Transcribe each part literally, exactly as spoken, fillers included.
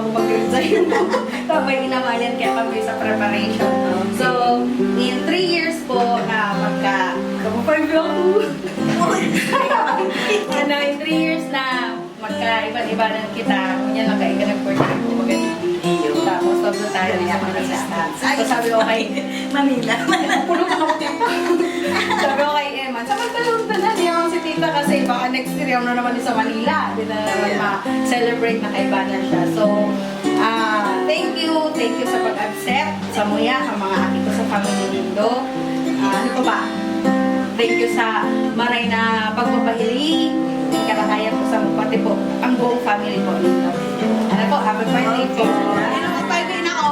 Mag-resign. Tabay inaman yan, kaya kami sa preparation. So, in three years po na magka-, Kapag ako. Ano, in three years na magkaiba-ibanan kita, ngunyan lang kayo nag-court ako, maganda. Iyo. Tapos, todo tayo sa Manila. Ay, so, sabi ko kay Manila. Puno ka ng tita. Sabi ko kay Eman, sa magtalong na na, niya si tita kasi baka next year, ano naman sa Manila. Di na naman Yeah. ma-celebrate na kaibanan siya. So, ah, thank you, thank you sa pag-accept. Samuya, sa mga aki ko sa family nindo. Ah, ano pa ba? Thank you sa maray na pagpapahiling. Kalahayan ko sa pati po, ang buong family po nindo. Ano po, happy birthday po. Ano, mag-five na ako.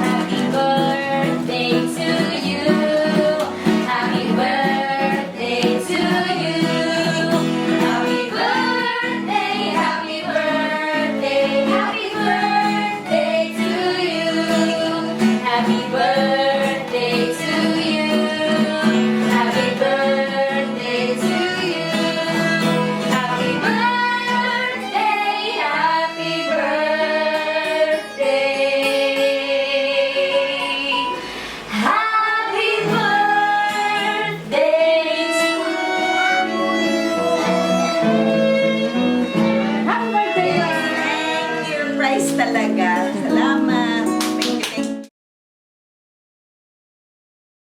Happy birthday to you. Happy birthday to you. Happy birthday, happy birthday, happy birthday to you. Happy birthday to you. Happy birthday to you. Happy birthday, happy birthday. Happy birthday to you. Happy birthday, Ma'am. Thank you. Price talaga. Salamat.